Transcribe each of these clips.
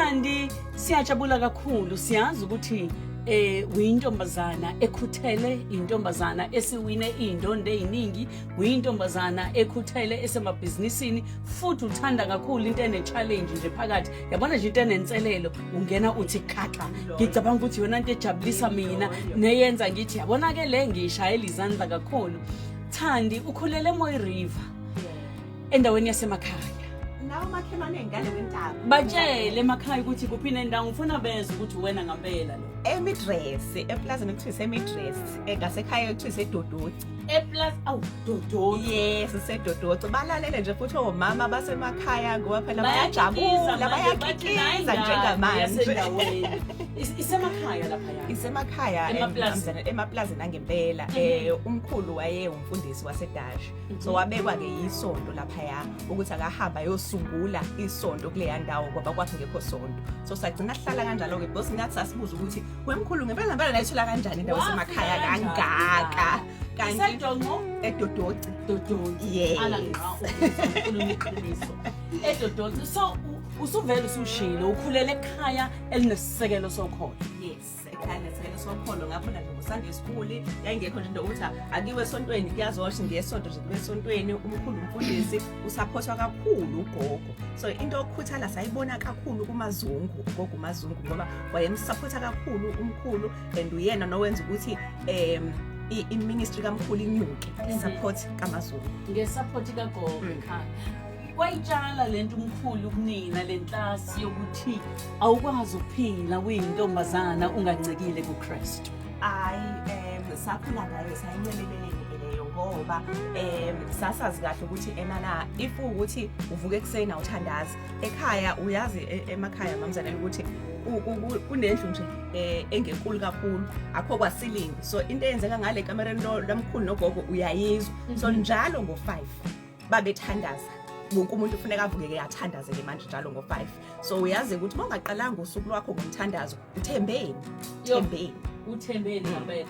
Thandi, siyajabula kakhulu, siyazi ukuthi uyintombazana ekhuthele, intombazana esiwine iy'ndondo ey'ningi, uyintombazana ekhuthele esemabhizinisini, futhi uthanda kakhulu into ene-challenge nje phakathi, yabona nje into enenselelo ungena uthi khaxa. Ngicabanga ukuthi yona into ejabulisa mina neyenza ngithi yabona-ke le ngiyishayela izandla kakhulu. Thandi, ukhulele eMoy River endaweni yasemakhaya. Nawo makhelwane ngale kwentaba. Batshele emakhaya ukuthi kuphi nendawo, ngifuna bezwe ukuthi wena ngampela lo. EMidress, eplazini ekuthiwa iseMidress, ngasekhaya ekuthiwa iseDodoci. Eplas, awu, Dodoci. Yes, iseDodoci. Balalele nje futhi omama basemakhaya ngoba phela bayajabula, bayakikiza njengamanje. Yasendaweni. Isemakhaya laphaya. Isemakhaya. Emaplazini. Emaplazini angempela. Umkhulu waye umfundisi waseDash. So wabekwa ke isonto laphaya ukuthi akahamba ayosungula isonto kuleya ndawo ngoba kwathi ngekho sonto. So sagcina sihlala kanjalo ke because ngathi sasibuza ukuthi wemkhulu ngempela ngempela nayithola kanjani indawo esemakhaya kangaka. Kanti isedonqo eDodoci. Dodoci. Yes. Ala ngqa ukhuluma iqiniso. EDodoci. So usuvele usushilo ukhulele ekhaya elinesisekelo sokholo. Yes, ekhaya nesisekelo sokholo, ngakhona nje ngo-Sunday school yayingekho nje into ukuthi akiwe esontweni, kuyazosho ngesonto nje kube esontweni. Umkhulu umfundisi usaphothwa kakhulu ugogo, so into yokukhuthala sayibona kakhulu kuMazungu, ugogo uMazungu, ngoba wayemsaphotha kakhulu umkhulu and uyena nowenza ukuthi i-ministry kamkhulu inyuke, support kaMazungu. Ngesupport kagogo ekhaya. Wayitshala lento umkhulu kunina, lenhlasi yokuthi awukwazi ukuphila uyintombazana ungancikile kuKristu. Hayi, sakhula ngayo, sayinceleleleni leyo ngoba sasazi kahle ukuthi enana if ukuthi uvuka ekuseni awuthandazi ekhaya, uyazi emakhaya mamzanele ukuthi kunendlu nje engenkulu kakhulu, akho kwa-ceiling, so into eyenzeka ngale kamereni lamkhulu nogogo uyayizwa. So njalo ngo-5 babethandaza, wonke umuntu ufuneka avuke-ke athandaze-ke manje njalo ngo-5. So uyazi ukuthi uma ungaqalanga usuku lwakho ngomthandazo, uthembeni? Yo. Uthembeni? Uthembeni ngempela?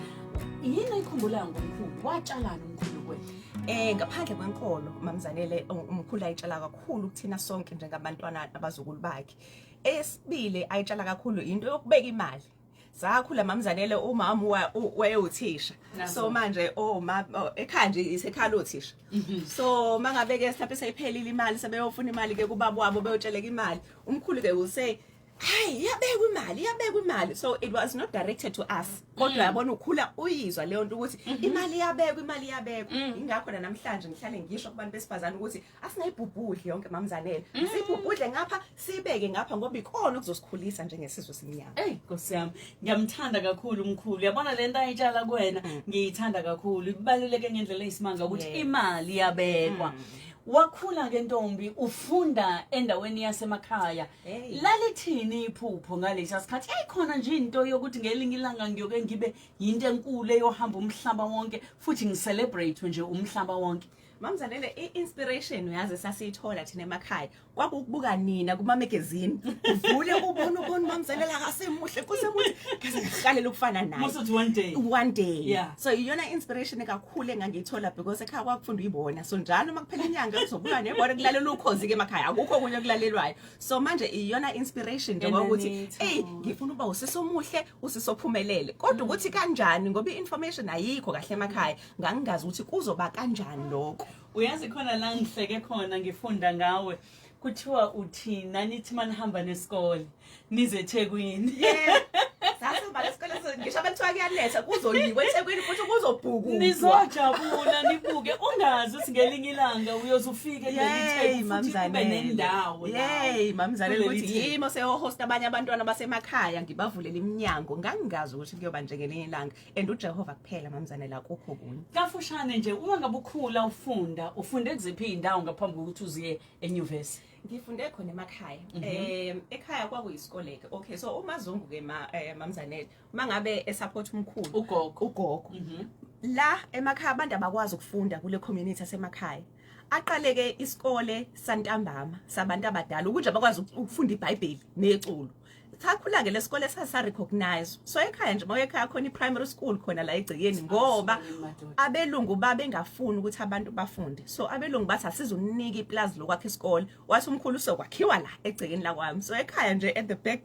Yini oyikhumbulayo ngomkhulu? Watshalani umkhulu kwena? Ngaphandle kwenkolo, mamzanele, umkhulu ayitshala kakhulu kuthina sonke njengabantwana abazukulu bakhe. Eyesibili ayitshala kakhulu into yokubeka imali. Sakhula mamzanele, umama wayewuthisha. So manje oh ma oh, ekhaya nje isekhaya lothisha. So mangabe ke mhlawumbe seyiphelile imali, sebeyofuna imali ke kubaba wabo, beyotsheleka imali. Umkhulu ke will say, "Hayi, iyabekwa imali, iyabekwa imali." So it was not directed to us. Kodwa yabona ukhula uyizwa leyo nto ukuthi imali iyabekwa, imali iyabekwa. Ingakho namhlanje ngihlale ngisho kubantu besifazane ukuthi asingayibhubhudli yonke mamzanele. Sibhubhudle ngapha, sibeke ngapha ngoba ikona okuzosikhulisa njengesizwe simnyama. Ey Nkosi yami, ngiyamthanda kakhulu umkhulu. Yabona lento ayitshala kuwena, ngiyithanda kakhulu. Ibaluleke ngendlela eyisimanga ukuthi imali iyabekwa. Wakhula ke ntombi ufunda endaweni yasemakhaya. Hey. Lalithini iphupho ngalesa sikhathi? Yayikhona nje into yokuthi ngelinye ilanga ngiyoke ngibe yinto enkulu eyohamba umhlaba wonke futhi ngicelebrate nje umhlaba wonke? Mamzanele, i-inspiration uyazi sasiyithola thina emakhaya kwakukubuka nina kuma-magazine, uvule ubone ubone mamzanele akasemuhle kusemuthi kaze ngihlalela ukufana naye. Musuthi one day. One day. So iyona inspiration kakhulu engangiyithola because ekhaya kwakufunda uyibona, so njalo uma kuphela inyanga kuzobuya nebona, kulalela ukhozi ke emakhaya, akukho okunye okulalelwayo. So manje iyona inspiration nje ukuthi Enanitho. Ey, ngifuna ukuba usisi omuhle, usisi ophumelele, kodwa ukuthi kanjani, ngoba i-information ayikho kahle emakhaya, ngangingazi ukuthi kuzoba kanjani lokho. Uyazi khona la ngihleke khona ngifunda ngawe. Kuthiwa uthi nanithi manihamba nesikole nize eThekwini. Yeah. Sasihamba lesikole, ngisho abethiwa kuyanetha kuzoyiwa eThekwini futhi kuzobhukudwa. Nizojabula nibuke ungazi ukuthi ngelinye ilanga uyoze ufike kuleli Yey Theku futhi ube mamzanele. nendawo nawe Yey mamzanele, kuleli ukuthi Theku. yimi oseyohost abanye abantwana basemakhaya, ngibavulela iminyango. Ngangingazi ukuthi kuyoba nje ngelinye ilanga and uJehova kuphela mamzanele, akukho kunye. Kafushane nje, uma ngabe ukhula ufunda, ufunde kuziphi iy'ndawo ngaphambi kokuthi uziye enyuvesi? Ngifunde khona emakhaya. Ekhaya kwakuyisikole ke. Okay, so uMazungu ke ma mamzanele, mangabe esupport umkhulu, ugogo. Ugogo. La emakhaya abantu abakwazi ukufunda kule community asemakhaya. Aqale ke isikole santambama sabantu abadala ukuthi abakwazi ukufunda iBhayibheli neculo. Sakhula ke lesikole sasa recognize. So ekhaya nje mawuya ekhaya khona i-primary school khona la egcekeni, ngoba Awusuke, madoda. Abelungu babengafuni ukuthi abantu bafunde, so abelungu bathi asizunika iplazi lokwakha isikole. Wathi umkhulu sokwakhiwa la egcekeni lakwami. So ekhaya nje at the back,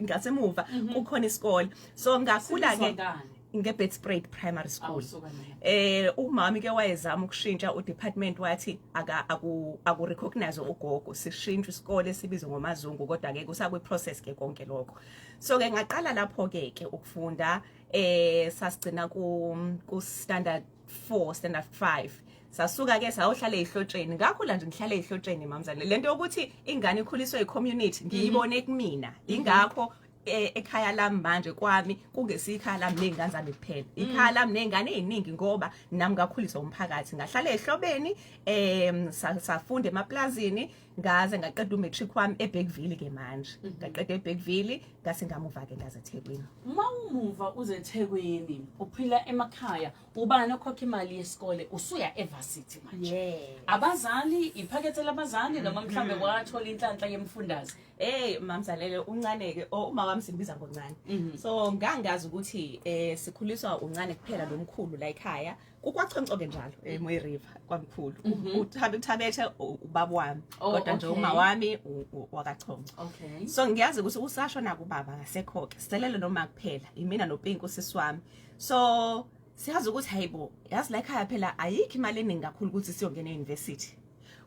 ngasemuva kukhona isikole. So ngakhula Sibizwa ke ngani? nge-Bedspruit Primary School. Awusuka naye. Umami ke wayezama ukushintsha udepartment, wathi aka aku recognize ugogo, sishintshe isikole sibizwe ngoMazungu, kodwa ke kusakwi process ke konke lokho. So ke ngaqala lapho ke ukufunda, sasigcina ku standard 4, standard 5. Sasuka ke sayohlala ezihlotsheni. Ngakhula nje ngihlala ezihlotsheni, mamzane. Lento yokuthi ingane ikhuliswe i-community ngiyibone kumina, ingakho ekhaya lami manje kwami kungesikhaya lami ney'ngane zami kuphela, ikhaya lami ney'ngane ey'ningi, ngoba nami ngakhuliswa umphakathi, ngahlala ehlobeni, safunda emaplazini ngaze ngaqeda umatric wami eBergville. Ke manje ngaqeda eBergville, ngase ngamuva ke ngaze eThekwini. Uma umuva uze eThekwini, uphila emakhaya, ubani okhokha imali yesikole usuya evarsity manje? Yeah. Abazali, iphakethe labazali, noma mhlambe kwathola inhlanhla yemfundaze? Hey mamzalele, uncane ke, uma wami simbiza ngoncane. So ngangazi ukuthi sikhuliswa uncane kuphela nomkhulu la ekhaya. Kukwachonco ke njalo eMoy River kwamkhulu. Uthabe uthabethe ubaba wami. Kodwa nje uma wami wakachonco. So ngiyazi ukuthi usashona kubaba ngasekho ke. Sicelele noma kuphela imina noPink usisi wami. So siyazi ukuthi hayibo, yazi la ekhaya phela ayikho imali eningi kakhulu ukuthi siyongena e-university.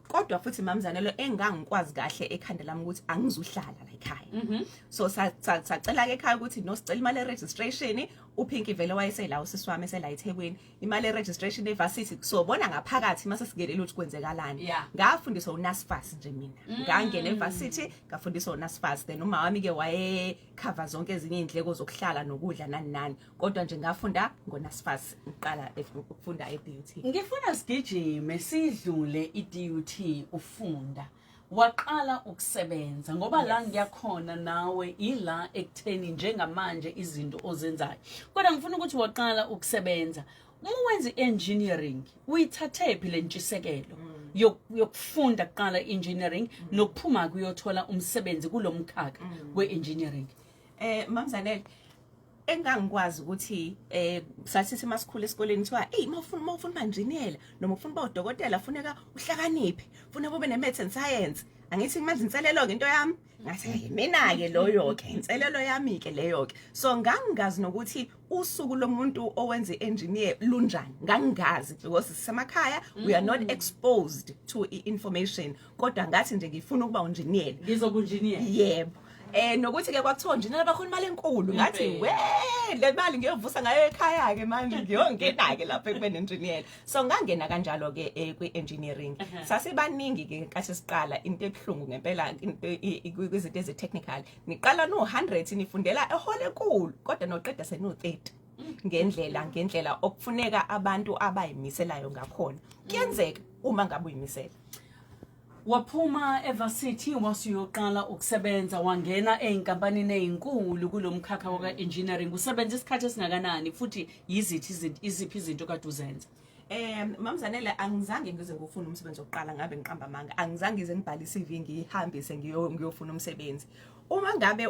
Kodwa futhi mamzanelo, engangikwazi kahle ekhanda lami ukuthi angizuhlala la ekhaya. So sacela ke ekhaya ukuthi no, sicela imali e-registration. UPinky vele wayesela, usisi wami esela eThekwini, imali e-registration evarsity, so bona ngaphakathi mase singenele ukuthi kwenzekalani. Ngafundiswa uNSFAS nje mina. Ngangena evarsity ngafundiswa uNSFAS, then uma wami ke waye cover zonke ezinye izindleko zokuhlala nokudla nani nani, kodwa nje ngafunda ngoNSFAS ngiqala ukufunda eDUT. Ngifuna sigijime sidlule iDUT, ufunda, waqala ukusebenza, ngoba la ngiyakhona nawe ila ekutheni njengamanje izinto ozenzayo, kodwa ngifuna ukuthi waqala ukusebenza uma wenza i-engineering, uyithathe phi le ntshisekelo yokufunda kuqala i-engineering nokuphuma kuyothola umsebenzi kulo mkhakha we-engineering? Mamzanele, engangikwazi ukuthi sathi masikhula esikoleni kuthiwa hey, mawufuna uba engineer noma ufuna uba udokotela, funeka uhlakaniphe, funeka ube ne maths and science. Angithi manje inselelo ke into yami, ngathi hey, mina ke loyo ke inselelo yami ke leyo ke. So ngangingazi nokuthi usuku lomuntu owenza engineer lunjani, ngangingazi because sisemakhaya, we are not exposed to i-information, kodwa ngathi nje ngifuna ukuba engineer. Ngizoba engineer. Yebo. Nokuthi ke kwakuthiwa nje bakhona imali enkulu, ngathi Impela. we, le mali ngiyovusa ngayo ekhaya ke manje, ngiyongena ke lapha ekubeni engineer. So ngangena kanjalo ke kwi engineering. Sasibaningi ke ngenkathi siqala. Into ebhlungu ngempela, into kwizinto ezi technical, niqala no 100 nifundela ehall enkulu, kodwa noqeda senu 30, ngendlela okufuneka abantu abayimiselayo ngakhona. Kuyenzeka uma ngabe uyimisela. Waphuma evarsity, wasuyoqala ukusebenza, wangena ey'nkampanini ey'nkulu kulo mkhakha waka-engineering. Usebenza isikhathi esingakanani, futhi yiziphi izinto, iziphi izinto kade uzenza? Mamzanele, angizange ngize ngifune umsebenzi oqala, ngabe ngiqamba amanga. Angizange ngize ngibhale iCV ngihambise ngiyofuna umsebenzi. Uma ngabe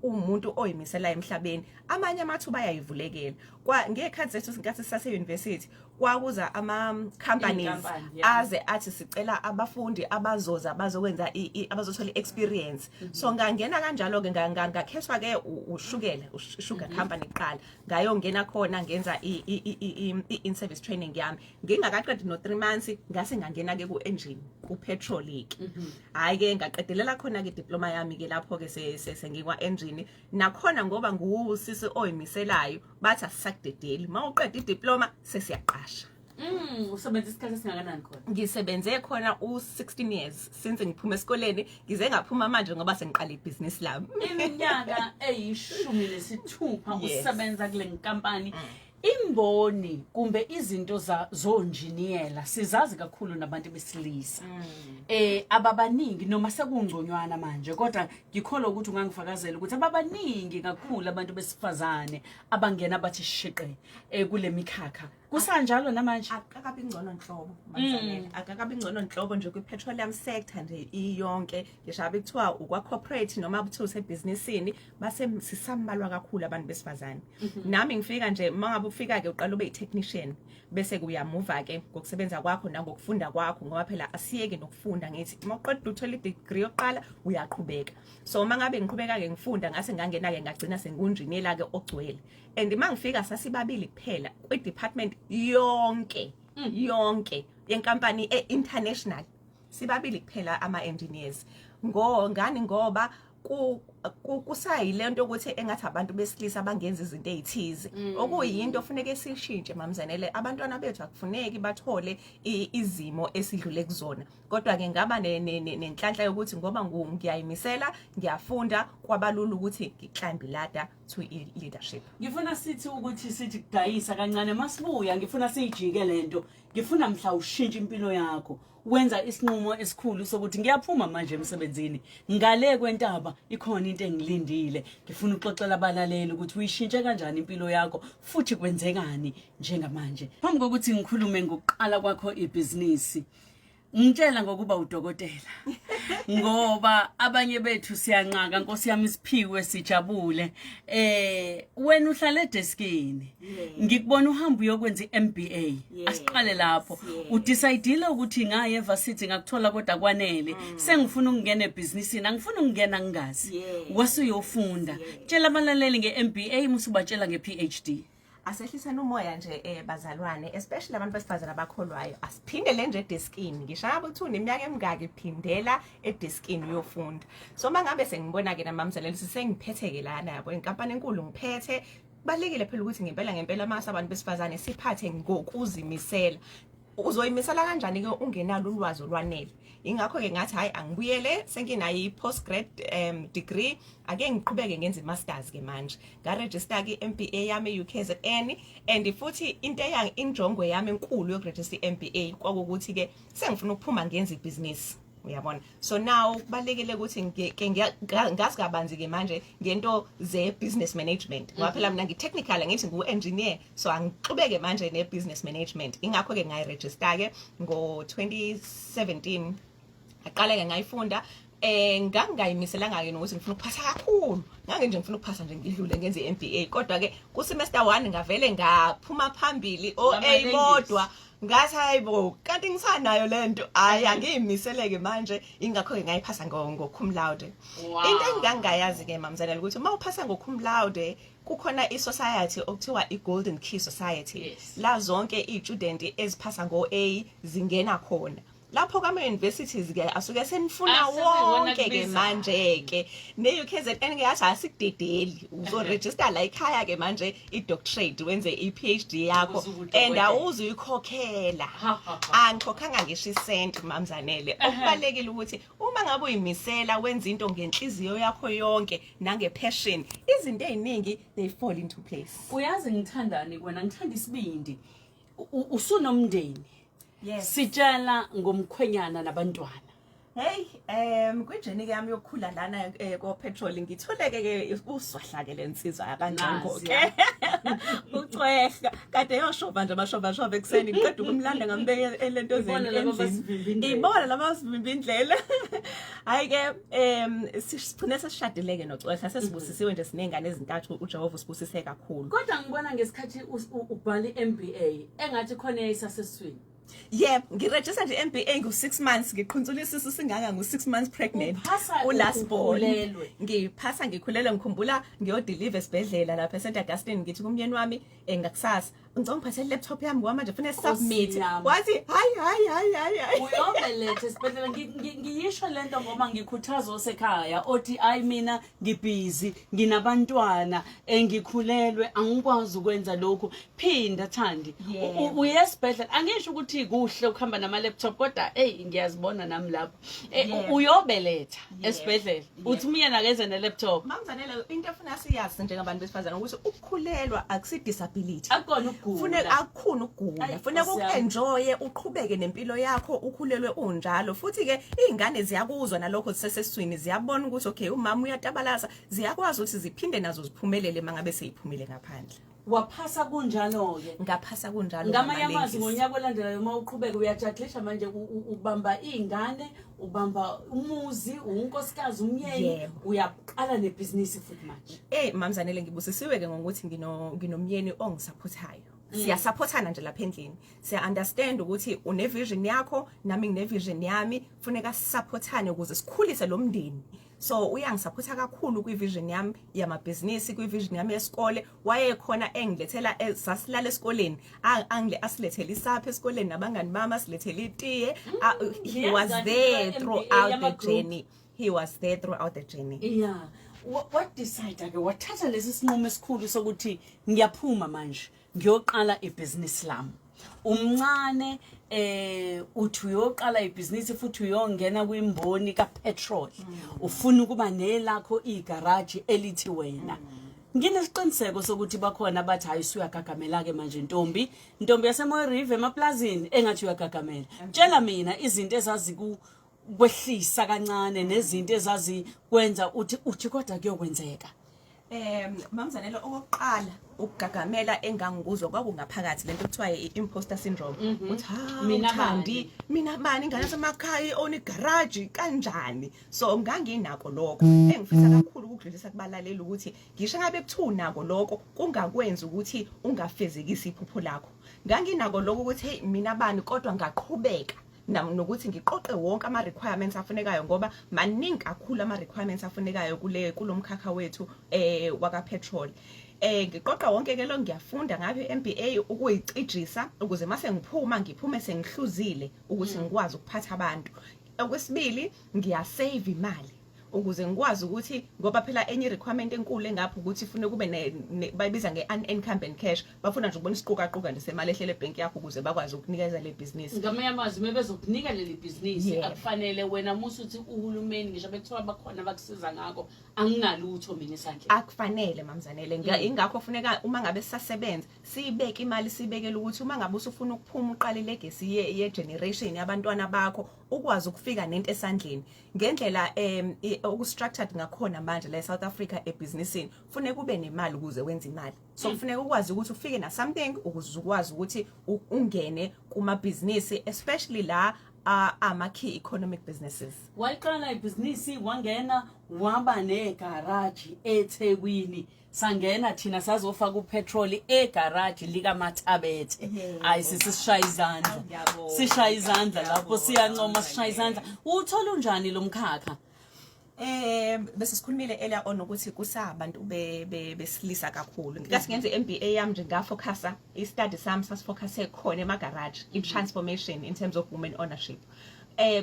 umuntu oyimisela emhlabeni, amanye amathuba ayayivulekela. Kwa ngekhathi zethu sinkathi sase university kwakuza ama companies Iy'nkampani, yeah. aze athi sicela abafundi abazoza bazokwenza abazothola i-experience. So ngangena kanjalo ke, ngakhethwa ke ushukela, sugar company kuqala. Ngayongena khona ngenza i-in service training yami. Ngingakaqedi no 3 months ngase ngangena ke ku engine, ku petrol ke. Hayi ke, ngaqedelela khona ke diploma yami ke lapho ke sengikwa engine nakhona, ngoba nguwusisi oyimiselayo, bathi asisakudedeli, mawuqeda idiploma sesiyaqasha. Usebenza isikhathi esingakanani khona? Ngisebenze khona u16 years since ngiphuma esikoleni, ngize ngaphuma manje ngoba sengiqala ibhizinisi lami. Iminyaka eyishumi nesithupha Yes. usebenza kule nkampani. Imboni kumbe izinto zonjiniyela sizazi kakhulu nabantu besilisa. Ababaningi, noma sekungconywana manje, kodwa ngikholwa ukuthi ungangifakazela ukuthi ababaningi kakhulu abantu besifazane abangena bathi shiqe kule mikhakha. Kusanjalo namanje? Akakabi ngcono nhlobo, Mamzanele. Akakabi ngcono nhlobo nje kwi-petroleum sector nje iyonke. Ngisho abe kuthiwa ukwa-corporate noma kuthiwa usebhizinisini, base sisambalwa kakhulu abantu besifazane. Nami ngifika nje, uma ngabe ufika-ke uqala ube yi-technician, bese kuyamuva-ke ngokusebenza kwakho nangokufunda kwakho, ngoba phela asiyeki nokufunda. Ngithi uma uqeda uthola i-degree yokuqala, uyaqhubeka. So uma ngabe ngiqhubeka-ke ngifunda, ngase ngangena-ke, ngagcina sengunjiniyela-ke ogcwele. And uma ngifika sasibabili kuphela kwi-department yonke, yonke yenkampani e-international, sibabili kuphela ama-engineers. Ngani? Ngoba kusayile nto ukuthi engathi abantu besilisa bangenza izinto ezithize, okuyinto funeke sishintshe, Mamzanele. Abantwana bethu akufuneki bathole izimo esidlule kuzona. Kodwa ke ngaba nenhlanhla yokuthi ngoba ngiyayimisela, ngiyafunda, kwabalula ukuthi ngiclimb ladder to i-leadership. Ngifuna sithi ukuthi sithi kudayisa kancane, masibuya ngifuna siyijike lento. Ngifuna mhla ushintsha impilo yakho, wenza isinqumo esikhulu sokuthi ngiyaphuma manje emsebenzini, ngale kwentaba ikhona into engilindile. Ngifuna uxoxela abalaleli ukuthi uyishintshe kanjani impilo yakho futhi kwenzekani njengamanje. Phambi kokuthi ngikhulume ngokuqala kwakho ibhizinisi, ngitshela ngokuba udokotela, ngoba abanye bethu siyanqaka, Nkosi yami, siphiwe sijabule. Wena uhlala edeskini, ngikubona uhamba uyokwenza iMBA. Asiqale lapho. Udecidile ukuthi ngaye evarsity ngakuthola kodwa kwanele, sengifuna ukungena ebhizinisini, angifuni ukungena ngingazi. Wase uyofunda. Tshela abalaleli nge-MBA, musubatshela nge-PhD. Asehliseni umoya nje, bazalwane, especially abantu besifazane abakholwayo. Asiphindele nje edeskini. Ngisho ngabe kuthiwa uneminyaka emingaki, phindela edeskini uyofunda. So uma ngabe sengibona-ke namamzalelo sengiphethe-ke lana, yabo, inkampani enkulu ngiphethe, kubalulekile phela ukuthi ngempela ngempela mase abantu besifazane siphathe ngokuzimisela. Uzoyimisela kanjani-ke ungenalo ulwazi olwanele? Ingakho-ke ngathi hhayi, angibuyele, senginayo i-postgrad degree, ake ngiqhubeke ngenze i-masters-ke. Manje ngarejista-ke i-MBA yami e-UKZN, and futhi into injongo yami enkulu yokurejista i-MBA kwakukuthi-ke sengifuna ukuphuma ngenze ibhizinisi, uyabona. So now kubalulekile ukuthi ke ngazi kabanzi-ke manje ngento ze-business management, ngoba phela mina ngi-technical, ngithi ngu-engineer, so angixubeke manje ne-business management. Ingakho-ke ngayirejista-ke ngo-2017, aqala-ke ngayifunda. Ngangingayimiselanga-ke nokuthi ngifuna ukuphasa kakhulu, ngange nje ngifuna ukuphasa nje, ngidlule ngenze i-MBA. Kodwa-ke ku-semester 1 ngavele ngaphuma phambili, o-A bodwa. Ngathi hayibo, kanti ngisanayo lento, hayi, angiyimiseleke manje. Ingakho-ke ngayiphasa ngo-cum laude. Into engangayazi-ke, Mamzanele, ukuthi uma uphasa ngo-cum laude kukhona i-society okuthiwa i-Golden Key Society, la zonke iy'student eziphasa ngo-A zingena khona. Lapho kama-universities ke asuke senifuna Asekuyiwona wonke ke kubizayo. manje-ke ne-UKZN ke yathi asikudedeli, uzorejista la ekhaya-ke manje i-doctorate, wenze i-PhD yakho Uze ube udokotela. And awuzuyikhokhela. Ha, ha, ha. Angikhokhanga ngisho isenti, Mamzanele. Okubalulekile ukuthi uma ngabe uyimisela, wenza into ngenhliziyo yakho yonke nange-passion, izinto ey'ningi they fall into place. Uyazi ngithandani kwena? Ngithanda isibindi. Usunomndeni. Yes. Sitshela ngomkhwenyana nabantwana. Hey, kwi-journey yami yokukhula lana ko petrol, ngitholeke ke uswahla ke lensizwa yakangcongo ke. Ucwehla kade yoshova nje, amashova shova ekseni, ngiqeda ukumlanda ngambeka elentozeni. Ibona laba abasivimba indlela. Ibona laba abasivimba indlela. Hayi ke, sigcine sesishadile ke nocwehla, sesibusisiwe nje, sinengane ezintathu, uJehova usibusise kakhulu. Kodwa ngibona ngesikhathi ubhala i-MBA engathi khona eyayisasesiswini. Yebo, ngirejista nje MBA ngu 6 months, ngiqhunsula isisu singaka, ngu 6 months pregnant. Uphasa U-last born. Ukhulelwe. Ngiphasa ngikhulelwe. Ngikhumbula ngiyodeliver esibhedlela lapha eSt Augustine, ngithi kumyeni wami, ngakusasa ngicela ngiphathe laptop yami ngoba manje kufanele submit. Yami. Wathi hayi hayi hayi hayi hayi. Uyobeletha esibhedlela. Ngiyisho lento ngoba ngikhuthaza osekhaya othi ayi, mina ngibhizi, nginabantwana, engikhulelwe, angikwazi ukwenza lokhu. Phinda, Thandi. Uye esibhedlela. Angisho ukuthi kuhle ukuhamba nama laptop, kodwa hey, ngiyazibona nami lapho. Uyobeletha esibhedlela, uthi umyena akeze ne laptop. Mamzanele, into efuna siyazi njengabantu besifazane ukuthi ukukhulelwa akusi disability. Akukona ukugula. Funeka akukhona ukugula. Ayi, Funeka Nkosi yami. uku-enjoye, uqhubeke nempilo yakho ukhulelwe unjalo. Futhi ke izingane ziyakuzwa nalokho ziseseswini, ziyabona ukuthi okay, umama uyatabalaza, ziyakwazi ukuthi ziphinde nazo ziphumelele mangabe seyiphumile ngaphandle. Waphasa kunjalo-ke? Ngaphasa kunjalo. Ngamanye amazwi, ngamalengisi. Ngonyaka olandelayo uma uqhubeka uyajabulisha manje, ubamba iy'ngane, ubamba umuzi, unkosikazi, umyeni. Yebo. Uyaqala nebhizinisi futhi manje. Mamzanele, ngibusisiwe ke ngokuthi nginomyeni ongisupportayo. Siyasupportana nje lapha endlini. Siya understand ukuthi une vision yakho, nami ngine vision yami, funeka sisupportane ukuze sikhulise lo mndeni. So uyangisupporta kakhulu kwi vision yami yamabhizinisi, kwi vision yami yesikole. Wayekhona engilethela, sasilala esikoleni, angle asilethele isapho esikoleni nabangani bami, asilethele itiye. He was there throughout the journey. He was there throughout the journey. Yeah. What decide ke, wathatha lesi sinqumo esikhulu sokuthi ngiyaphuma manje, ngiyoqala ibhizinisi lami. Umncane, uthi uyoqala ibhizinisi futhi uyongena kwimboni kapetrol. Ufuna ukuba nelakho igaraji elithi wena. Nginesiqiniseko sokuthi bakhona abathi, "Hayi, usuyagagamela ke manje ntombi, ntombi yaseMooi River emaplazini, engathi uyagagamela." Tshela mina izinto ezaziku kwehlisa kancane nezinto ezazikwenza uthi kodwa kuyokwenzeka. Mamzanele, okokuqala ukugagamela engangikuzwa kwakungaphakathi, lento kuthiwa i-imposter syndrome. Uthi ha, Mina Thandi, bani? Mina bani, ingane yaseMakhaya own igarage kanjani? So nganginako lokho. Engifisa kakhulu ukudlulisa kubalaleli ukuthi ngisho ngabe kuthiwa unako lokho, kungakwenza ukuthi ungafezekisi iphupho lakho. Nganginako lokho ukuthi hey, mina bani, kodwa ngaqhubeka nokuthi ngiqoqe wonke ama requirements afunekayo, ngoba maningi kakhulu ama requirements afunekayo kule kulomkhakha wethu waka petrol. Ngiqoqa wonke ke lo, ngiyafunda ngapha MBA ukuyicijisa ukuze mase ngiphuma, ngiphume sengihluzile ukuthi ngikwazi ukuphatha abantu. Okwesibili, ngiyasave imali ukuze ngikwazi ukuthi, ngoba phela enye requirement enkulu engapha ukuthi ifune kube bayibiza nge-unencumbered cash, bafuna nje ukubona isiqukaquka nje semali ehlele ebhenki yakho ukuze bakwazi ukunikeza le business. Ngamanye amazwi, uma bezokunika leli bhizinisi, akufanele wena musa uthi uhulumeni, ngisho bekuthiwa bakhona abakusiza ngakho, "Anginalutho mina esandleni." Akufanele, mamzanele. Ingakho funeka uma ngabe sisasebenza siyibeke imali, siyibekele ukuthi uma ngabe usufuna ukuphuma uqale legacy ye generation yabantwana bakho, ukwazi ukufika nento esandleni. Ngendlela oku-structured ngakhona manje la eSouth Africa ebhizinisini, funeka ube nemali ukuze wenze imali. So kufuneka ukwazi ukuthi ufike na something ukuze ukwazi ukuthi ungene kumabhizinisi, especially la ama key economic businesses. Wayiqala ibhizinisi, wangena, waba negaraji eThekwini. Sangena thina sazofaka upetroli egaraji likaMathabethe. Hayi, sisishaya izandla. Ngiyabonga. Sishaya izandla lapho. Ngiyabonga. Siyancoma, sishaya izandla. Uthola unjani lo mkhakha? Bese sikhulumile earlier on ukuthi kusabantu besilisa kakhulu. Ngikathi ngenze i-MBA yami nje, ngafocusa, i-study sami sasifocuse khona ema garage, i-transformation in terms of women ownership.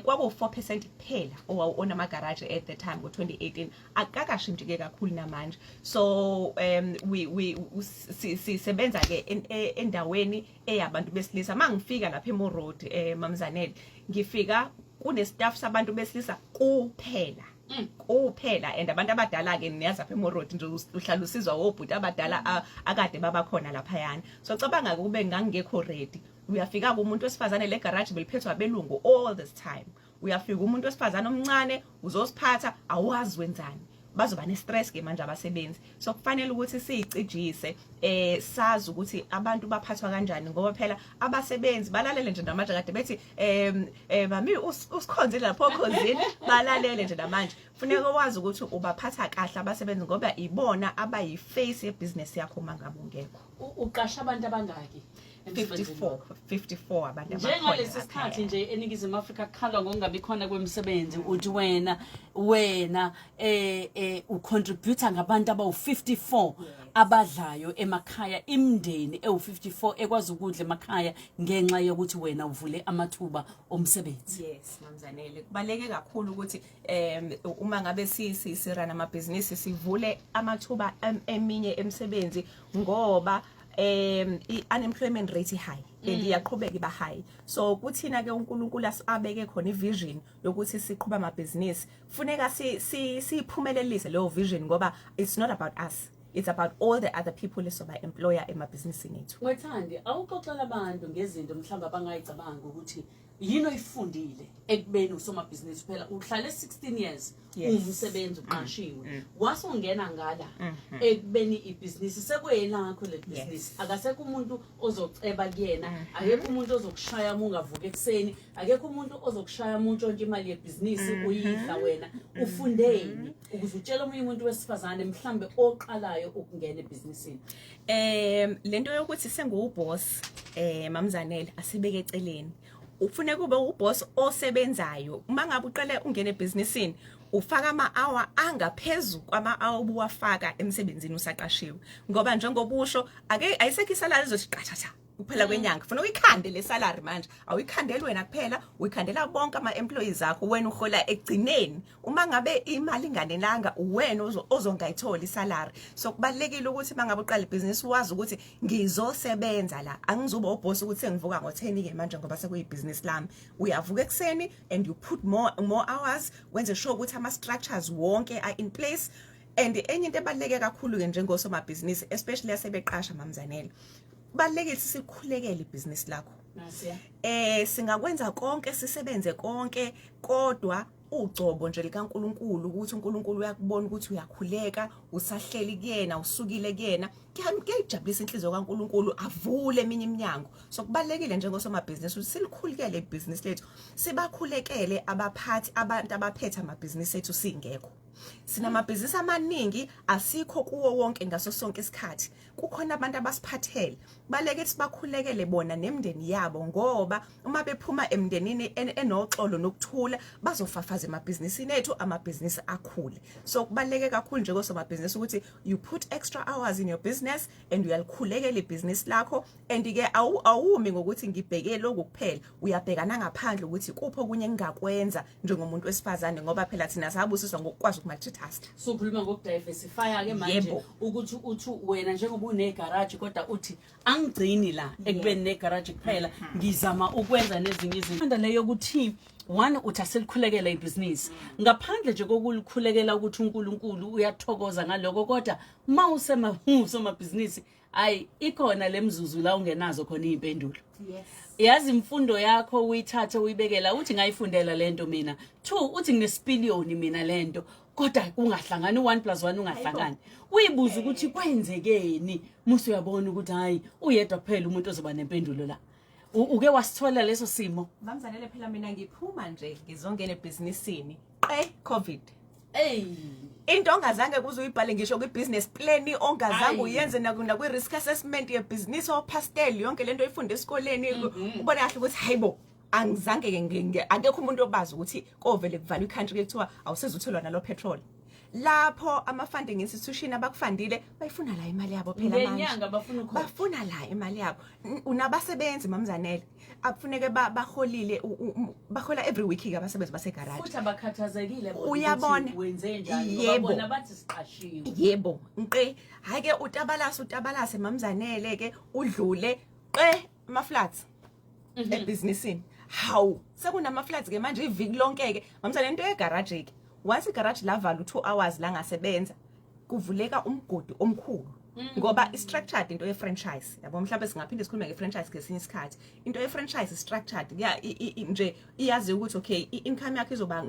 Kwaku 4% kuphela owawu ama garage at the time ngo2018, akakashintshi ke kakhulu namanje. So we sisebenza ke endaweni eyabantu besilisa. Mangifika lapha eMoore Road, mamzanele, ngifika kune staff sabantu besilisa kuphela kuphela, and abantu abadala ke, niyazi apha eMoore Road nje uhlala usizwa wobhuti abadala akade babakhona laphayana. So cabanga kube ngangekho ready, uyafika kumuntu wesifazane, le garage beliphethwe abelungu all this time, uyafika umuntu wesifazane omncane uzosiphatha, awazi wenzani, bazoba ne-stress ke manje abasebenzi. So kufanele ukuthi siyicijise, sazi ukuthi abantu baphathwa kanjani, ngoba phela abasebenzi balalele nje namanje, kade bethi mami usikhonzile lapho okhonzini, balalele nje namanje. Funeka wazi ukuthi ubaphatha kahle abasebenzi, ngoba ibona abayi-face yebusiness yakho uma ngabe ungekho. Uqasha abantu abangaki emsebenzini 54. wakho? 54 abantu Njengalesi abakhona sikhathi laphaya. nje eNingizimu Afrika kukhalwa ngokungabi khona kwemisebenzi, uthi wena ucontributor ngabantu abawu54 abadlayo emakhaya, imindeni ewu54 ekwazi ukudla emakhaya ngenxa yokuthi wena uvule amathuba omsebenzi. Yes, mamzanele, kubaleke kakhulu ukuthi uma ngabe si si sirun amabhizinisi sivule amathuba eminye emisebenzi, ngoba i-unemployment rate high and iyaqhubeka iba high. So kuthina ke uNkulunkulu asabeke khona ivision yokuthi siqhuba amabhizinisi, funeka si siphumelelise leyo vision, ngoba it's not about us, it's about all the other people esoba employer emabhizinisini ethu. Wethandi, awuxoxela abantu ngezinto mhlawumbe abangayicabanga ukuthi Yini oyifundile ekubeni usomabhizinisi? Phela uhlale 16 years umsebenzi uqashiwe, wasungena ngala ekubeni ibhizinisi sekuyelakho le bhizinisi. Akasekho umuntu ozoceba kuyena, akekho umuntu ozokushaya uma ungavuka ekuseni, akekho umuntu ozokushaya uma untshontsha imali yebhizinisi uyidla wena. Ufundeni ukuze utshele omunye umuntu wesifazane mhlambe oqalayo ukungena ebhizinisini? Lento yokuthi senguboss, mamzanele, asibeke eceleni. Ufune kube uboss osebenzayo. Uma ngabe uqale ungena ebhizinisini, ufaka ama-hour angaphezulu kwama-hour obuwafaka emsebenzini usaqashiwe, ngoba njengoba usho, ake ayisekho isalary izothi qathatha kuphela kwenyanga. Funa uyikhande le salary manje, awuyikhandeli wena kuphela, uyikhandela bonke ama-employees akho. Wena uhola ekugcineni. Uma ngabe imali inganelanga, wena ozongayitholi isalary. So kubalekile ukuthi uma ngabe uqala ibhizinisi wazi ukuthi ngizosebenza la, angizuba uboss ukuthi sengivuka ngo-10 ke manje ngoba sekuyibhizinisi lami. Uyavuka ekuseni and you put more hours, wenze sure ukuthi ama-structures wonke are in place. And enye into ebaluleke kakhulu-ke njengosomabhizinisi, especially asebeqasha, mamzanele, kubalulekile sikhulekele ibhizinisi lakho. Nasiya. Singakwenza konke, sisebenze konke, kodwa ugcobo nje likaNkuluNkulu, ukuthi uNkulunkulu uyakubona ukuthi uyakhuleka, usahleli kuyena, usukile kuyena, kuyayijabulisa inhliziyo kaNkuluNkulu, avule eminye iminyango. So kubalekile njengosomabhizinisi ukuthi silikhulekele ibhizinisi lethu, sibakhulekele abaphathi, abantu abaphethe amabhizinisi ethu singekho. Sinamabhizinisi amaningi, asikho kuwo wonke ngaso sonke isikhathi. Kukhona abantu abasiphathele, baleke sibakhulekele bona nemindeni yabo, ngoba uma bephuma emndenini enoxolo nokuthula, bazofafaza emabhizinisini ethu, amabhizinisi akhule. So kubaluleke kakhulu njengosomabhizinisi ukuthi you put extra hours in your business and uyalikhulekela ibhizinisi lakho. And ke awumi ngokuthi ngibheke lokhu kuphela, uyabheka nangaphandle ukuthi kupho okunye engingakwenza njengomuntu wesifazane, ngoba phela thina sabusiswa ngokukwazi ukumultitask. Sukhuluma ngokudiversifya ke manje. Yebo. Ukuthi uthi wena njengoba unegaraji, kodwa uthi angigcini la ekubeni negaraji kuphela, ngizama ukwenza nezinye izinto. Anda leyo ukuthi one, uthi aselikhulekela ibhizinisi, ngaphandle nje kokulikhulekela ukuthi uNkulunkulu uyathokoza ngaloko, kodwa uma usomabhizinisi, ayi, ikhona lemzuzu la ungenazo khona iy'mpendulo. Yazi, imfundo yakho uyithathe uyibekela, uthi ngayifundela lento mina, two, uthi nginesipiliyoni mina lento, kodwa kungahlangani u-1 plus 1 ungahlangani. Uyibuza ukuthi kwenzekeni, musu uyabona ukuthi hayi, uyedwa kuphela umuntu ozoba nempendulo la. Uke wasithola leso simo? Mamzanele, phela mina ngiphuma nje ngizongena ebhizinisini, qe COVID. Ey. Into ongazange kuze uyibhale ngisho kwi-business plan, ongazange Ayi. uyenze nakwi-risk assessment yebhizinisi, oPESTLE, yonke lento oyifunde esikoleni, ubone kahle ukuthi hayibo, angizange ke akekho umuntu obazi ukuthi kovele kuvalwa i-country, ke kuthiwa awusezuthelwa nalo petrol. Lapho ama-funding institution abakufandile bayifuna la imali yabo phela manje. Ngenyanga bafuna ukhokha. Bafuna la imali yabo. Unabasebenzi, mamzanele, akufuneke baholile, bahola every week ke abasebenzi basegaraji. Futhi abakhathazekile bona Uyabona? ukuthi wenze njani, ngoba bona bathi siqashiwe. Yebo, nqe hayi ke, utabalase, utabalase, mamzanele, ke udlule, qe ama floods ebhizinisini. Hawu, sekunama floods ke manje iviki lonke ke, mamzanele. Into yegarage ke, once igarage lavala u2 hours la ngasebenza, kuvuleka umgodi omkhulu, ngoba i-structured into ye-franchise, yabo. Mhlawumbe singaphinde sikhulume nge-franchise ngesinye isikhathi. Into ye-franchise is-structured kuya nje iyazi ukuthi okay, i-income yakho izoba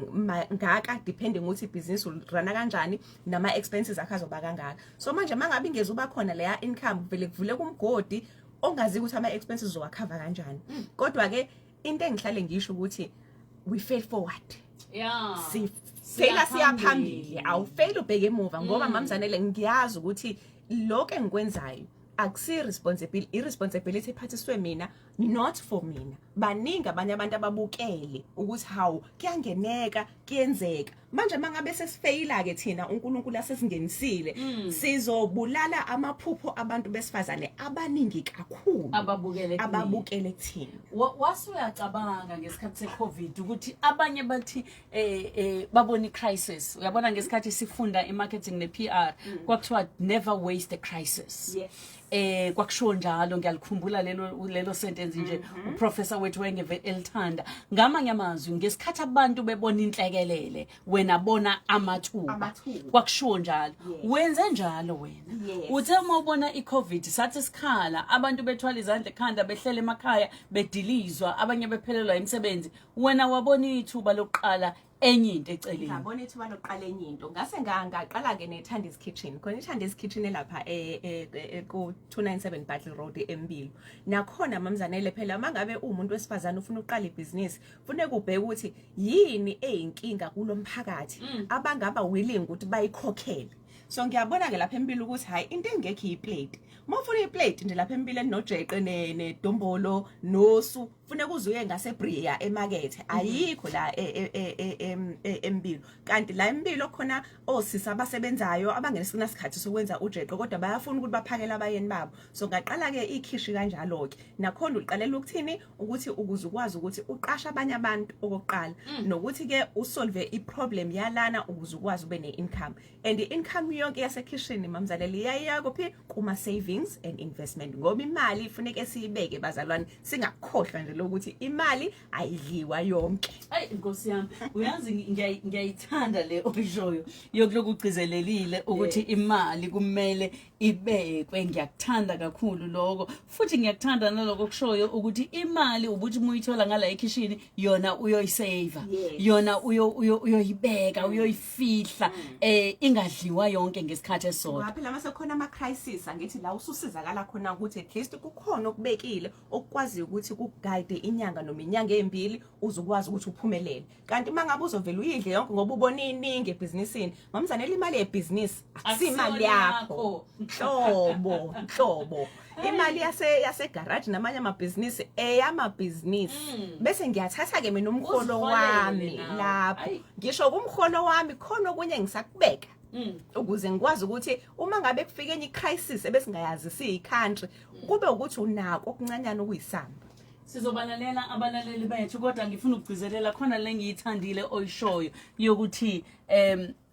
ngaka, depending ukuthi ibhizinisi ulirana kanjani, nama-expenses akho azoba kangaka. So manje uma ngabe ingeze uba khona leya income, vele kuvuleka umgodi ongazi ukuthi ama-expenses uzowakhava kanjani. Kodwa-ke into engihlale ngisho ukuthi we fail forward. Sifeyila siya phambili, awufeyili ubheke emuva, ngoba mamzanele, ngiyazi ukuthi lokho engikwenzayo akusi responsibility, i-responsibility ephathiswe mina, not for mina. Baningi abanye abantu ababukele ukuthi hawu, kuyangeneka, kuyenzeka. Manje mangabe sesifeyila ke thina, uNkulunkulu asesingenisile, sizobulala amaphupho abantu besifazane abaningi kakhulu ababukele kuthina. Ababukele kuthina. Wase uyacabanga ngesikhathi se-COVID ukuthi abanye bathi babona i-crisis. Uyabona, ngesikhathi sifunda i-marketing ne-PR, kwakuthiwa never waste a crisis. Kwakushiwo njalo, ngiyalikhumbula lelo sentence nje, uprofessor wethu wayengeve elithanda. Ngamanye amazwi, ngesikhathi abantu bebona inhlekelele, wena Wena bona amathuba. Amathuba. Kwakushiwo njalo. Yes. Wenze njalo wena. Yes. Uthe uma ubona i-COVID, sathi sikhala, abantu bethwala izandla ekhanda, behlele emakhaya, bedilizwa, abanye bephelelwa imisebenzi, wena wabona ithuba lokuqala enye into eceleni. Ngabona ithuba lokuqala enye into, ngase ngaqala-ke ne-Thandi's Kitchen khona, i-Thandi's Kitchen elapha ku-297 Battle Road eMbilo. Nakhona, Mamzanele, phela uma ngabe uwumuntu wesifazane ufuna ukuqala ibhizinisi, funeka ubheke ukuthi yini eyinkinga kulo mphakathi abangaba willing ukuthi bayikhokhele. So ngiyabona-ke lapha eMbilo ukuthi hhayi, into engekho iyiplate. Uma ufuna iplate nje lapha eMbilo elinojeqe nedombolo nosu, funeka uze uye ngaseBria emakethe, ayikho la eMbilo. Kanti la eMbilo khona osisi abasebenzayo abangenasikhathi sokwenza ujeqe, kodwa bayafuna ukuthi baphakele abayeni babo. So ngaqala-ke ikhishi kanjalo-ke. Nakhona uliqalela ukuthini? Ukuthi ukuze ukwazi ukuthi uqashe abanye abantu okokuqala, nokuthi-ke usolve i-problem yalana ukuze ukwazi ube ne-income. And i-income yonke yasekhishini, Mamzaleli, iyayiya kuphi? Kuma-savings and investment, ngoba imali ifuneke siyibeke, bazalwane. Singakukhohlwa nje lokuthi imali ayidliwa yonke. Ayi nkosi yami, uyazi ngiyayithanda le oyishoyo yokuloku ugcizelelile ukuthi imali kumele ibekwe. Ngiyakuthanda kakhulu lokho, futhi ngiyakuthanda naloko kushoyo ukuthi imali ubuthi uma uyithola ngala ekhishini yona uyoyisave, yona uyoyibeka, uyoyifihla, ingadliwa yonke ngesikhathi esisodwa. Ngoba phela mase khona ama-crisis, angithi la ususizakala khona ukuthi at least kukhona okubekile okukwaziyo ukuthi kuguide inyanga noma inyanga ezimbili uze ukwazi ukuthi uphumelele. Kanti uma ngabe uzovela uyidle yonke ngoba ubona iningi ebhizinisini, Mamzanele, imali yebhizinisi akusimali yakho nhlobo nhlobo. Imali yase garage namanye amabhizinisi eyamabhizinisi. Bese ngiyathatha ke mina umholo Uziholele wami nawe. lapho. Ayi. Ngisho kumholo wami khona okunye ngisakubeka ukuze ngikwazi ukuthi uma ngabe kufike enye crisis ebesingayazi siyi-country, kube ukuthi unako okuncanyana okuyisamba. Sizobalalela abalaleli bethu, kodwa ngifuna ukugcizelela khona le ngiyithandile oyishoyo yokuthi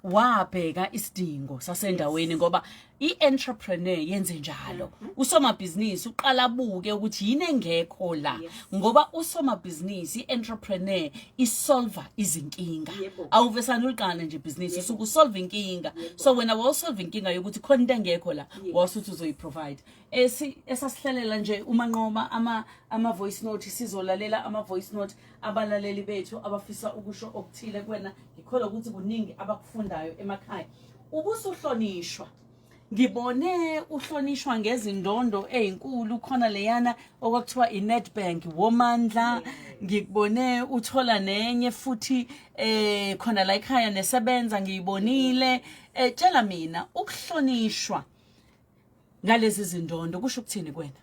wabheka isidingo sasendaweni, ngoba i-entrepreneur yenze njalo. Usomabhizinisi uqala abuke ukuthi yini engekho la, ngoba usomabhizinisi, i-entrepreneur, isolva izinkinga. Awuvesane uliqale nje ibhizinisi, usuke usolve inkinga. So wena wawusolve inkinga yokuthi khona into engekho la, wasuthi uzoyiprovide. Esasihlelela nje uManqoba ama voice note, sizolalela ama voice note abalaleli bethu abafisa ukusho okuthile kuwena. Ngikholwa ukuthi kuningi abakufundayo emakhaya. Ubusuhlonishwa, ngibone uhlonishwa ngezindondo ezinkulu khona leyana okwakuthiwa iNedbank Womandla, ngikubone uthola nenye futhi khona la ekhaya nesebenza, ngiyibonile. Tshela mina, ukuhlonishwa ngalezi zindondo kusho ukuthini kuwena?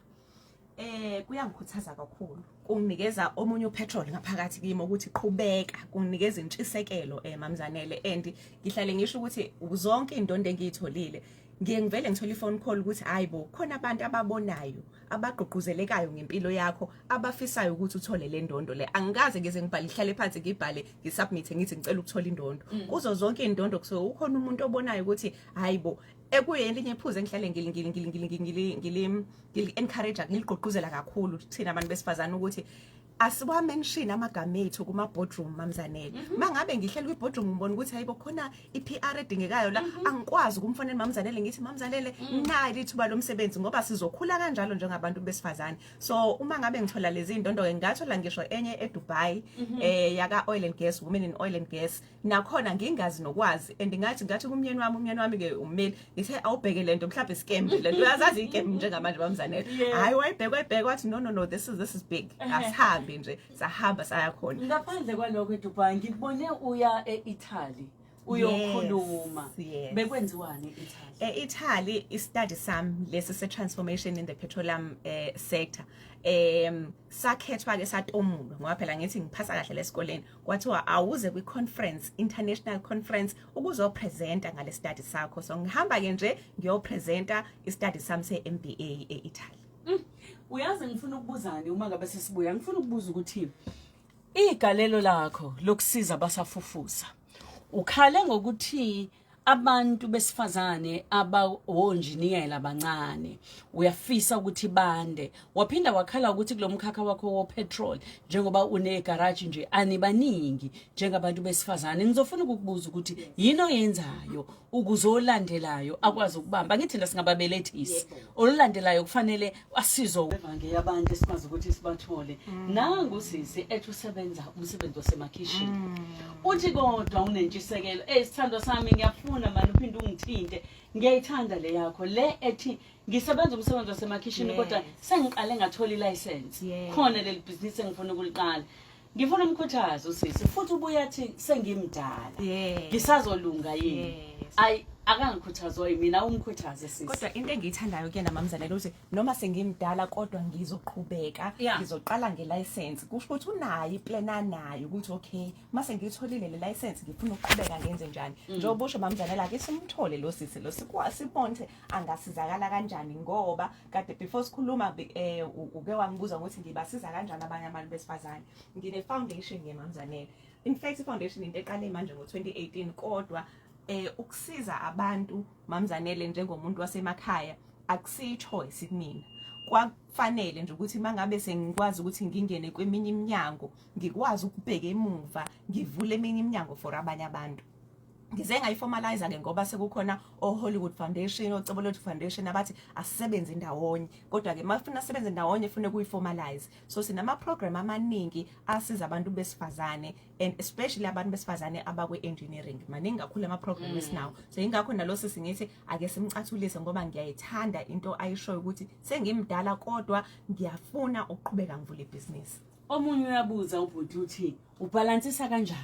Kuyangikhuthaza kakhulu, kunginikeza omunye upetrol ngaphakathi kimi ukuthi qhubeka, kunginikeza intshisekelo, Mamzanele. And ngihlale ngisho ukuthi zonke indondo engiyitholile, ngiye ngivele ngithola i-phone call ukuthi hayi bo, khona abantu ababonayo, abagqugquzelekayo ngempilo yakho, abafisayo ukuthi uthole le ndondo le. Angikaze ngize ngibhale, ihlale phansi, ngibhale, ngisubmit, ngithi ngicela ukuthola indondo. Kuzo zonke indondo kusuke ukhona umuntu obonayo ukuthi hayi bo. Ekuyelinye iphuzu engihlale ngili ngili ngili ngili ngili ngili ngili encourage, ngiligqugquzela kakhulu thina abantu besifazane, ukuthi asiwamention amagama ethu kuma boardroom, Mamzanele. Mangabe ngihleli kwi boardroom, ngibona ukuthi hayibo, khona iPR edingekayo la, angikwazi ukumfonela Mamzanele ngithi, "Mamzanele, nayi ithuba lomsebenzi," ngoba sizokhula kanjalo njengabantu besifazane. So uma ngabe ngithola lezi ndondo ke, ngathola ngisho enye eDubai, yaka oil and gas, Women in Oil and Gas, nakhona ngingazi nokwazi. And ngathi kumnyeni wami, umnyeni wami ke ummeli, ngithe, "Awubheke lento, mhlawumbe scam nje lento." Uyazazi icam njengamanje, Mamzanele. Hayi, wayibheka, wayibheka, wathi, "No, no, no, this is big, asihambi nje." Sahamba saya khona. Ngaphandle kwalokho eDubai, ngikubone uya e-Italy uyokhuluma. Yes. Bekwenziwani e-Italy? E-Italy, i-study sami lesi se-transformation in the petroleum sector, sakhethwa ke, satomulwa, ngoba phela ngithi ngiphasa kahle lesikoleni, kwathiwa awuze kwi-conference, international conference, ukuzopresenta ngale study sakho. So ngihamba ke nje ngiyopresenta i-study sami se-MBA e-Italy. Uyazi ngifuna ukubuzani uma ngabe sesibuya? Ngifuna ukubuza ukuthi igalelo lakho lokusiza abasafufusa, ukhale ngokuthi Abantu besifazane abawonjiniyela abancane uyafisa ukuthi bande. Waphinda wakhala ukuthi kulomkhakha wakho wo petrol, njengoba unegaraji nje, anibaningi njengabantu besifazane. Ngizofuna ukukubuza ukuthi yini oyenzayo ukuze olandelayo akwazi ukubamba. Ngithi la singababelethisi, olulandelayo kufanele asizo yabantu esimazi ukuthi sibathole. Nangu sisi ethi usebenza umsebenzi wasemakhishini, uthi kodwa unentshisekelo. Sithandwa sami, ngiyafuna mani uphinde ungithinte. Ngiyayithanda le yakho le ethi ngisebenza umsebenzi wasemakhishini, kodwa sengiqale ngathola ilicense, khona leli bhizinisi engifuna ukuliqala. Ngifuna umkhuthazo usisi, futhi ubuye athi sengimdala, ngisazolunga yini? Ayi, akangikhuthazwa yimina, umkhuthaze sisi. Kodwa into engiyithandayo kuyena, Mamzanele, ukuthi noma sengimdala kodwa ngizoqhubeka, ngizoqala ngelicense. Kusho ukuthi unayo iplan, anayo ukuthi okay, mase ngiyitholile le license ngifuna ukuqhubeka ngenze njani. Njengoba usho, Mamzanele, ake simthole lo sisi lo, sibone angasizakala kanjani, ngoba kade before sikhuluma uke wangibuza ukuthi ngibasiza kanjani abanye abantu besifazane. Ngine foundation ke, Mamzanele. In fact, i-foundation into eqale manje ngo-2018, kodwa ukusiza abantu, Mamzanele, njengomuntu wasemakhaya akusiyi choice kumina. Kwakufanele nje ukuthi mangabe sengikwazi ukuthi ngingene kweminye iminyango, ngikwazi ukubheka emuva ngivule eminye iminyango for abanye abantu. Ngize ngayiformalize ke ngoba sekukhona o-Hollywood Foundation, oCebolethu Foundation abathi asisebenze ndawonye. Kodwa ke mafuna sebenze ndawonye fune kuyiformalize. So sinama program amaningi asiza abantu besifazane, and especially abantu besifazane abakwe engineering. Maningi kakhulu ama program esinawo. So ingakho nalo sisi ngithi ake simcathulise, ngoba ngiyayithanda into ayishoyo ukuthi sengimdala kodwa ngiyafuna ukuqhubeka ngivule ibhizinisi. Omunye uyabuza ubhuti, uthi ubhalansisa kanjani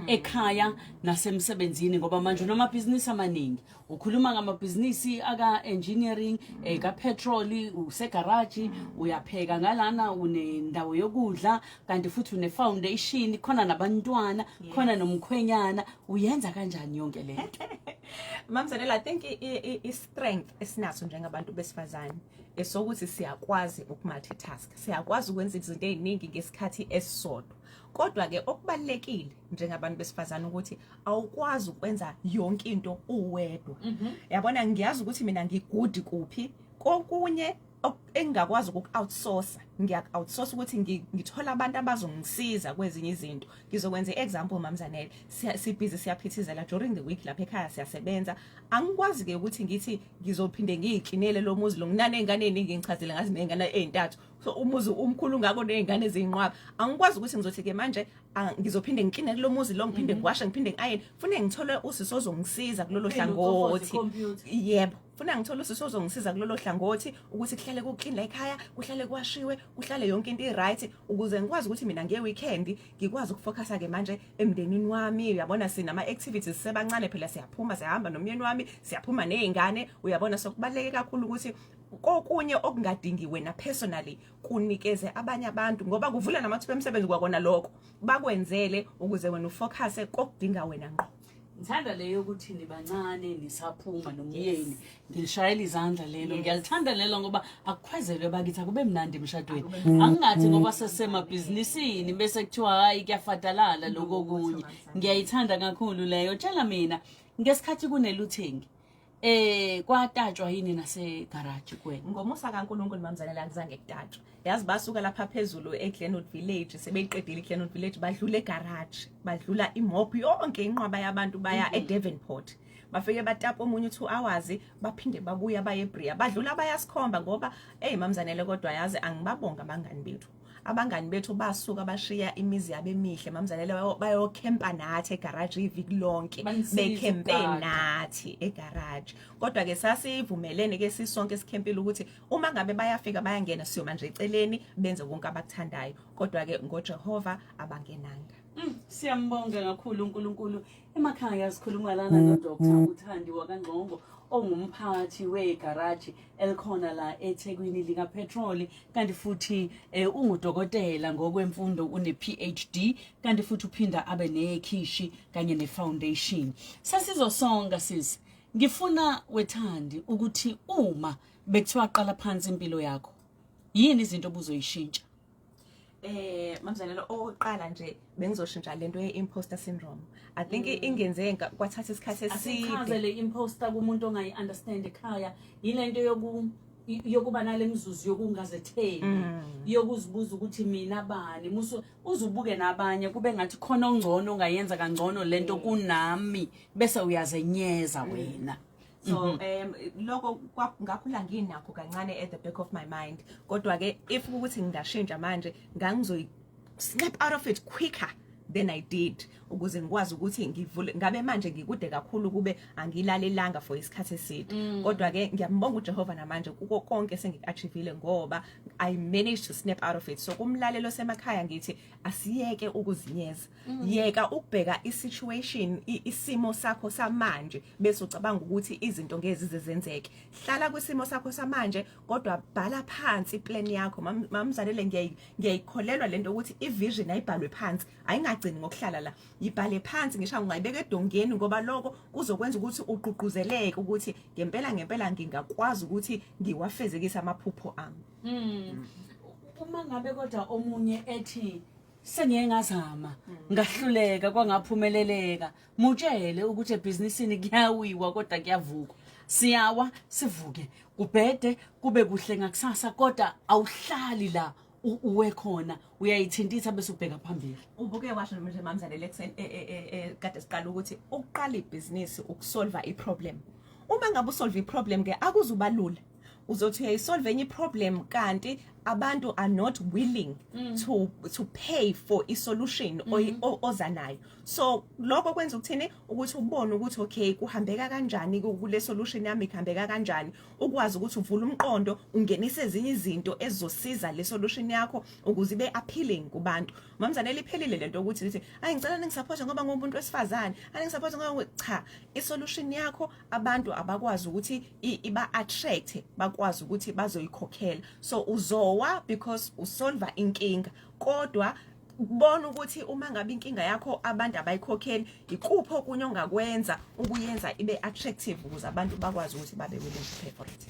ekhaya nasemsebenzini, ngoba manje unamabhizinisi amaningi. Ukhuluma ngamabhizinisi aka-engineering, ka-petrol, usegaraji, uyapheka ngalana, unendawo yokudla, kanti futhi une-foundation, khona nabantwana, khona nomkhwenyana. Uyenza kanjani yonke le nto? Mamzanele, I think i-strength esinaso njengabantu besifazane esokuthi siyakwazi ukumultitask, siyakwazi ukwenza izinto ey'ningi ngesikhathi esisodwa. Kodwa-ke okubalulekile njengabantu besifazane ukuthi awukwazi ukwenza yonke into uwedwa. Yabona, ngiyazi ukuthi mina ngi-good kuphi. Kokunye engingakwazi ukuku-outsource, ngiyaku-outsource ukuthi ngithola abantu abazongisiza kwezinye izinto. Ngizokwenza i-example, Mamzanele. Sibhizi, siyaphithizela during the week lapha ekhaya, siyasebenza. Angikwazi-ke ukuthi ngithi ngizophinde ngiyiklinele lo muzi lo, nginaney'ngane ey'ningi. Ngichazile ngathi ney'ngane ey'ntathu, so umuzi umkhulu ngako ney'ngane eziyinqwaba. Angikwazi ukuthi ngizothi-ke manje ngizophinde ngikline kulo muzi lo, ngiphinde ngiwashe, ngiphinde ngi-ayine. Fune ngithole usisi ozongisiza kulolo Phinde ucofoze hlangothi. ikhompyutha. Yebo, funa ngithole usisi ozongisiza kulolo hlangothi ukuthi kuhlale kuclean la ekhaya, kuhlale kuwashiwe, kuhlale yonke into i-right, ukuze ngikwazi ukuthi mina nge-weekend ngikwazi ukufocusa-ke manje emndenini wami. Uyabona, sinama-activities sebancane phela, siyaphuma, siyahamba nomyeni wami, siyaphuma ney'ngane, uyabona. So kubaluleke kakhulu ukuthi kokunye okungadingi wena personally kunikeze abanye abantu, ngoba kuvula namathuba emisebenzi kwakona lokho, bakwenzele ukuze wena ufocuse kokudinga wena ngqo. Ngithanda leyo ukuthi nibancane nisaphuma nomyeni. Ngilishayela izandla lelo. Ngiyalithanda lelo ngoba akukhwezelwe bakithi, akube mnandi emshadweni. Angingathi ngoba sesemabhizinisini bese kuthiwa hayi, kuyafadalala lokho okunye. Ngiyayithanda kakhulu leyo. Tshela mina, ngesikhathi kune-looting, kwatatshwa yini nase garage kuwena? Ngomusa kaNkulunkulu, Mamzanele, akuzange kutatshwa. Yazi, basuka lapha phezulu eGlenwood Village, sebeyiqedile iGlenwood Village, badlula egarage, badlula imob yonke, inqwaba yabantu, baya eDevonport. Bafike batapa omunye 2 hours, baphinde babuya baye eBria, badlula bayasikhomba ngoba hey, Mamzanele, kodwa yazi angibabonga abangani bethu. Abangani bethu basuka bashiya imizi yabo emihle, Mamzanele, bayokhempa nathi egarage iviki lonke. Banisiza Bekhempe ukugada. nathi egarage. Kodwa ke sasivumelene ke sisonke sikhempile ukuthi uma ngabe bayafika bayangena, siyoma nje eceleni benze konke abakuthandayo. Kodwa ke ngoJehova abangenanga. Siyambonga kakhulu uNkulunkulu. Emakhaya sikhuluma lana noDr uThandi wakaNgcongo, ongumphathi wegaraji elikhona la eThekwini likapetroli, kanti futhi ungudokotela ngokwemfundo, une PhD, kanti futhi uphinda abe nekhishi kanye nefoundation. Sesizosonga sisi. Ngifuna wethandi ukuthi uma bekuthiwa qala phansi impilo yakho, yini izinto obuzoyishintsha? Mamzanele, okokuqala nje bengizoshintsha lento ye-imposter syndrome. I think ingenze kwathatha isikhathi eside. Asichaze le imposter kumuntu ongayi-understand ekhaya. Yile nto yokuba nale mzuzu yokungazethembi, yokuzibuza ukuthi mina bani, musu uzubuke nabanye kube ngathi khona ongcono ongayenza kangcono lento kunami, bese uyazenyeza wena. So lokho ngakhula nginakho kancane at the back of my mind, kodwa ke if ukuthi ngingashintsha manje, ngangizoyi snap out of it quicker than I did, ukuze ngikwazi ukuthi ngivule ngabe manje ngikude kakhulu kube angilalelanga for isikhathi eside. Kodwa ke ngiyambonga uJehova namanje kuko konke sengikuachievile, ngoba I managed to snap out of it. So kumlalelo semakhaya ngithi asiyeke ukuzinyeza. Yeka ukubheka i-situation, isimo sakho samanje, bese ucabanga ukuthi izinto ngeke zize zenzeke. Hlala kwisimo sakho samanje, kodwa bhala phansi iplan yakho. Mamzanele, ngiyayikholelwa lento ukuthi ivision ayibhalwe phansi, ayingagcini ngokuhlala la. Yibhale phansi, ngisho ungayibeka edongeni, ngoba lokho kuzokwenza ukuthi ugqugquzeleke ukuthi ngempela ngempela ngingakwazi ukuthi ngiwafezekise amaphupho ami. Uma ngabe kodwa omunye ethi sengiye ngazama, ngahluleka, kwangaphumeleleka, mutshele ukuthi ebhizinisini kuyawiwa kodwa kuyavukwa. Siyawa sivuke, kubhede kube kuhle ngakusasa, kodwa awuhlali la uwe khona, uyayithintitha bese ubheka phambili. Ubuke washo nje, mamzanele, ekuseni kade siqala ukuthi ukuqala ibhizinisi ukusolva iproblem. Uma ngabe usolve iproblem ke, akuzuba lula. Uzothi uyayisolve enye iproblem, kanti abantu are not willing to pay for i-solution oza nayo. So lokho kwenza ukuthini? Ukuthi ubone ukuthi okay, kuhambeka kanjani kule solution yami, kuhambeka kanjani, ukwazi ukuthi uvule umqondo, ungenise ezinye izinto ezizosiza le solution yakho ukuze ibe appealing kubantu. Mamzanele, iphelile lento ukuthi lithi, "Ayi, ngicela ningisupport ngoba ngumuntu wesifazane, aningi-support ngoba." Cha, i-solution yakho abantu abakwazi ukuthi iba attract, bakwazi ukuthi bazoyikhokhela. So uzowa because usolva inkinga, kodwa bona ukuthi uma ngabe inkinga yakho abantu abayikhokheli, ikuphi okunye ongakwenza ukuyenza ibe attractive ukuze abantu bakwazi ukuthi babe willing to pay for it.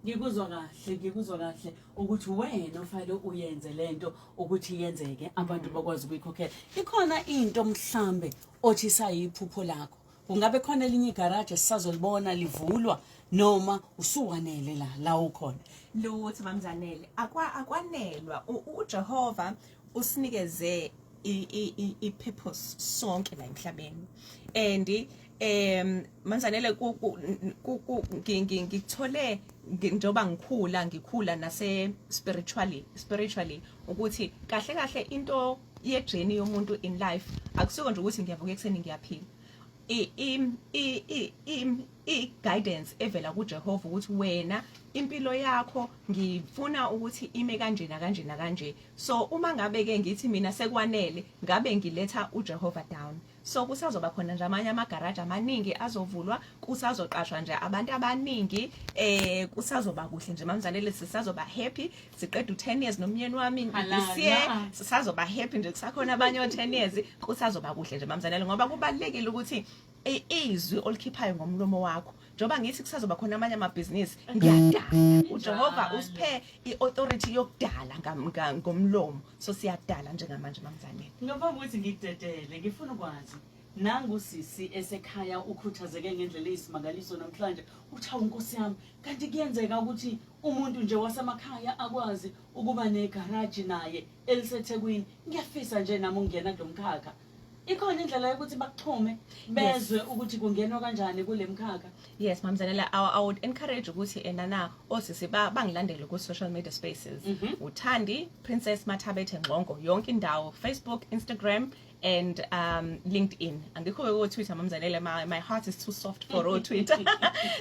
Ngikuzwa kahle, ngikuzwa kahle ukuthi wena ofanele uyenze lento ukuthi yenzeke, abantu bakwazi ukuyikhokhela. Ikhona into mhlambe othi sayiphupho lakho? Kungabe khona elinye igaraji esisazolibona livulwa, noma usuwanele la la ukhona? Lutho, mamzanele, akwanelwa. UJehova usinikeze i-purpose sonke la emhlabeni, and mamzanele, ngikuthole njengoba ngikhula, ngikhula nase spiritually ukuthi kahle kahle into ye-journey yomuntu in life akusuko nje ukuthi ngiyavuka ekuseni ngiyaphila. I guidance evela kuJehova ukuthi wena impilo yakho ngifuna ukuthi ime kanje nakanje nakanje. So uma ngabe ke ngithi mina sekwanele, ngabe ngiletha uJehova down. So kusazoba khona nje amanye amagaraji amaningi azovulwa, kusazoqashwa nje abantu abaningi, kusazoba kuhle nje, mamzanele, sisazoba happy. Siqeda u10 years nomnyeni wami Halala. this year, sisazoba happy nje, kusakhona abanye o10 years, kusazoba kuhle nje, mamzanele, ngoba kubalekile ukuthi izwi olikhiphayo ngomlomo wakho. Njengoba ngithi kusazoba khona amanye amabhizinisi, ngiyadala. uJehova usiphe i-authority yokudala ngomlomo, so siyadala njengamanje, mamzanele. Ngaphambi kokuthi ngikudedele, ngifuna ukwazi, nangu sisi esekhaya ukhuthazeke ngendlela eyisimangaliso namhlanje, uthi, "Hawu nkosi yami, kanti kuyenzeka ukuthi umuntu nje wasemakhaya akwazi ukuba negaraji naye eliseThekwini? Ngiyafisa nje nami ukungena kulo mkhakha." Ikhona indlela yokuthi bakuxhume, bezwe ukuthi kungenwa kanjani kule mkhakha? Yes, mamzanele, I would encourage ukuthi enana osisi bangilandele ku social media spaces. Uthandi Princess Mathabethe Ngxongo yonke indawo, Facebook, Instagram and LinkedIn. Angikho ku Twitter, mamzanele, my heart is too soft for all Twitter.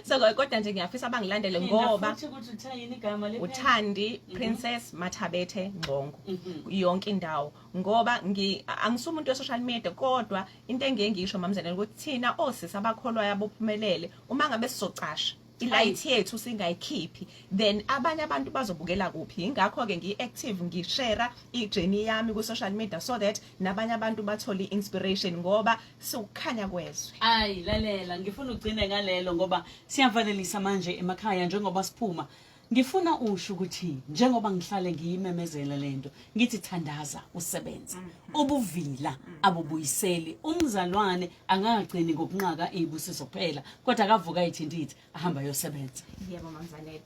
So kodwa nje ngiyafisa bangilandele Phinda ngoba futhi ukuthi uthe yini igama le? Uthandi Princess Mathabethe Ngxongo yonke indawo, ngoba angisumuntu we social media, kodwa into engiye ngisho, mamzanele, ukuthi thina osisi abakholwayo abophumelele, uma ngabe sizocasha ilight yethu singayikhiphi, then abanye abantu bazobukela kuphi? Ingakho ke ngi-active, ngishare i-journey yami ku-social media so that nabanye abantu bathole i-inspiration, ngoba siwukukhanya kwezwe. Ayi, lalela, ngifuna ugcine ngalelo ngoba siyavalelisa manje emakhaya njengoba siphuma. Ngifuna usho ukuthi njengoba ngihlale ngiyimemezela lento, ngithi thandaza usebenze. Ubuvila abubuyiseli. Umzalwane angagcini ngokunqaka izibusiso kuphela, kodwa akavuka ithintithe ahamba ayosebenza. Yebo mamzanele.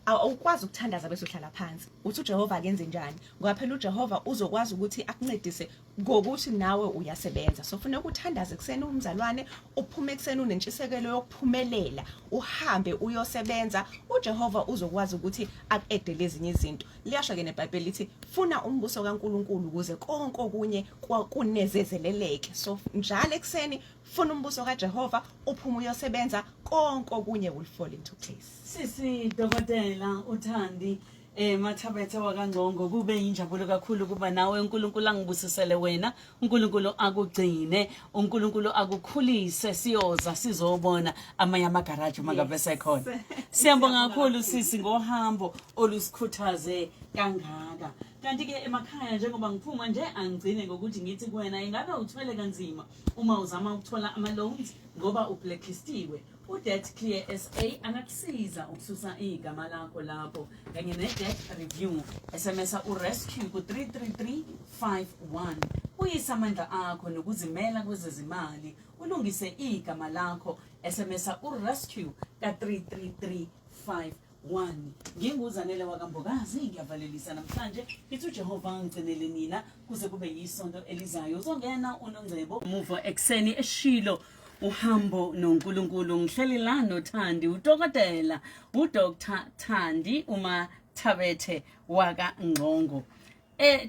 Awukwazi ukuthandaza bese uhlala phansi. Uthi uJehova akenze njani? Ngoba phela uJehova uzokwazi ukuthi akuncedise ngokuthi nawe uyasebenza. So funeka uthandaze kuseni umzalwane, uphume ekuseni unentshisekelo yokuphumelela, uhambe uyosebenza, uJehova uzokwazi ukuthi akuedele ezinye izinto. Liyasho ke neBhayibheli lithi funa umbuso kaNkuluNkulu ukuze konke okunye kunezezeleleke. So njalo ekuseni funa umbuso kaJehova, uphume uyosebenza, konke okunye will fall into place. Sisi dokotela uThandi Mathabethe wakaNgcongo, kube injabulo kakhulu kuba nawe. uNkulunkulu angibusisele wena, uNkulunkulu akugcine, uNkulunkulu akukhulise, siyoza sizobona amanye amagaraji uma ngabe sekhona. Siyabonga kakhulu sisi ngohambo olusikhuthaze kangaka. Kanti ke emakhaya, njengoba ngiphuma nje, angigcine ngokuthi ngithi kuwena, ingabe uthwele kanzima uma uzama ukuthola ama-loans ngoba ublacklistiwe? U-Debt Clear SA angakusiza ukususa igama lakho lapho kanye ne-debt review. SMS u-rescue ku-33351. Buyisa amandla akho nokuzimela kwezezimali, ulungise igama lakho. SMS u-rescue ka-33351. Nginguzanele wakaMbokazi, ngiyavalelisa namhlanje. Ngithi uJehova angigcinele nina kuze kube yisonto elizayo. Uzongena uNongcebo muva ekuseni eshilo uhambo noNkulunkulu. Ngihleli la noThandi, udokotela uDr Thandi uma Thabethe waka Ngcongo.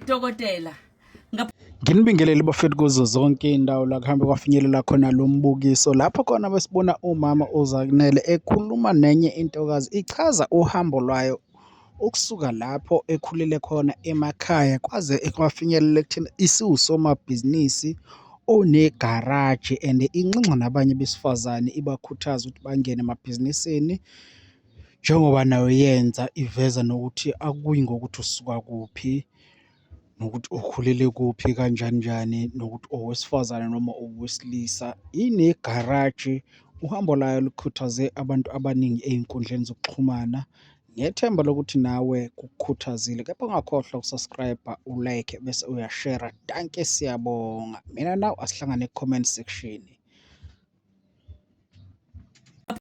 Dokotela. Nginibingelele bafethu kuzo zonke iy'ndawo la kuhambe kwafinyelela khona lo mbukiso, lapho khona besibona umama uZanele ekhuluma nenye intokazi ichaza uhambo lwayo ukusuka lapho ekhulele khona emakhaya kwaze kwafinyelela ekutheni isiwusomabhizinisi onegaraji and inxenxa nabanye besifazane ibakhuthaza ukuthi bangene emabhizinisini njengoba nayo yenza, iveza nokuthi akuyi ngokuthi usuka kuphi nokuthi ukhulele kuphi kanjani njani, nokuthi owesifazane noma owesilisa. Inegaraji, uhambo layo lukhuthaze abantu abaningi ey'nkundleni zokuxhumana. Ngethemba lokuthi nawe kukukhuthazile, kepha ungakhohlwa uku-subscribe, u-like bese uyashera. Dankie, siyabonga. Mina nawe asihlangane ku-comment section.